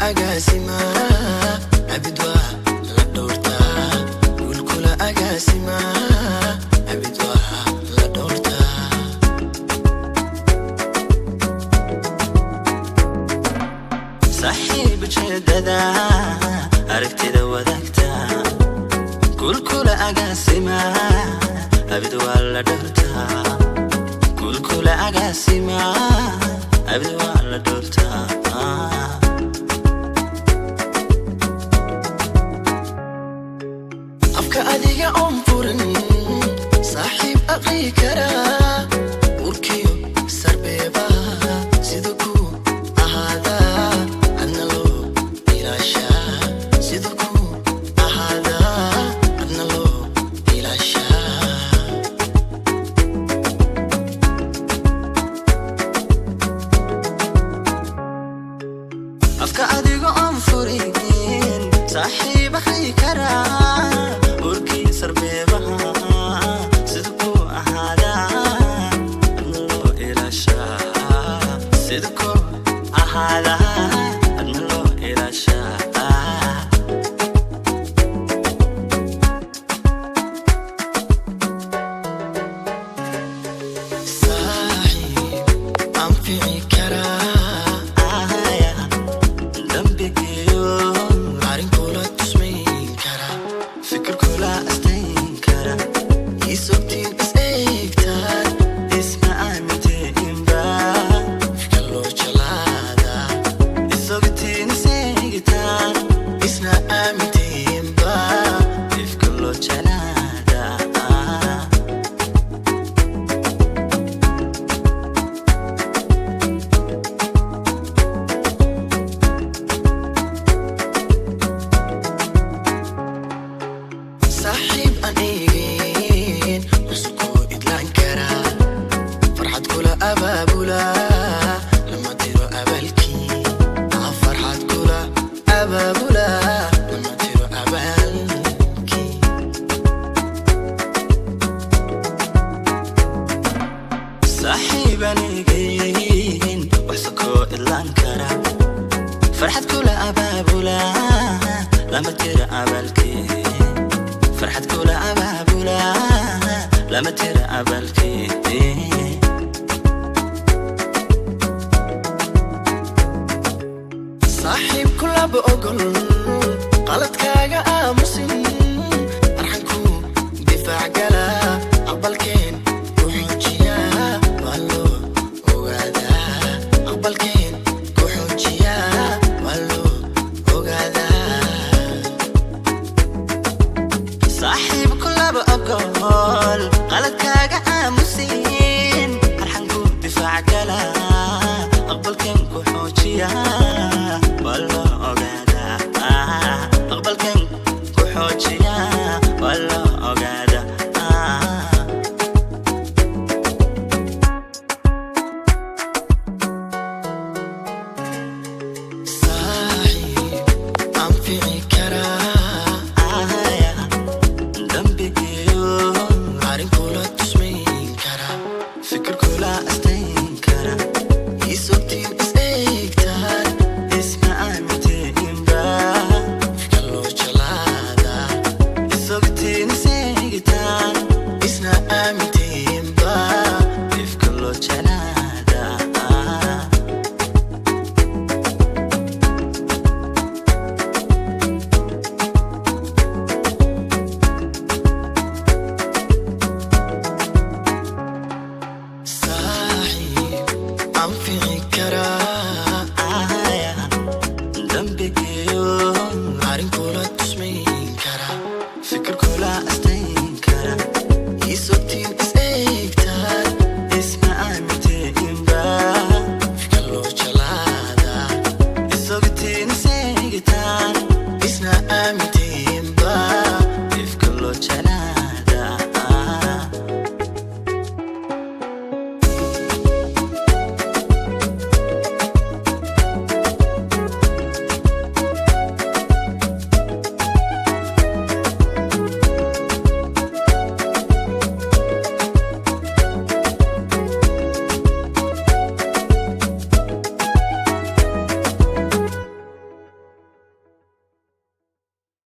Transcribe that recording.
Agaasima abid waa la dhowrtaa, guulkula agaasima abid waa la dhowrtaa. Saaxiib ujeedada aragtida wadaagta, guulkula agaasima abid waa la dhowrtaa, guulkula agaasima abid waa la dhowrtaa. Afka adiga oon furin, saaxiib aqrii karaa, urkiyo sarbeebaha sida ku ahaadaa adna loo ilaashaa, sida ku ahaadaa adna loo ilaashaa. Afka adiga oon furin, saaxiib akhri karaa, urkii sarbeebaha sida ku ahaadaa adna loo ilaashaa, sida ku ahaadaa adna loo ilaashaa. Saaxiib anfici karaa, Aya, dambigiyo arrinkula tusmayn karaa, fikirkula astayn kara, isogtiin is eegtaan, isma aaminteynba, ifka loo jalaadaa, isogtiin iseegitaan, isna aamintiinba, ifka loo jeclaadaa. Saaxiib aan eegin cusubkuu idlaan karaa, farxad kula abaabula lama diro abaalkii. Ah, farxad kula abaabula lama diro abaalkii. Saaxiib anigayn wax sokoo idlaan kara, farxad kula abaabula lama tira abaalkii, farxad kula abaabula lama tira abaalkii. Saaxiib kulaba ogol qaladkaaga aamusin, arxanku difaac gala, aqbalkeen ku xoojiyaa waa loo ogaadaa, aqbalkeen ku xoojiyaa waa loo ogaadaa. Saaxiib kulaba ogol qaladkaaga aamusin, arxanku difaac gala, aqbalkeen ku xoojiya.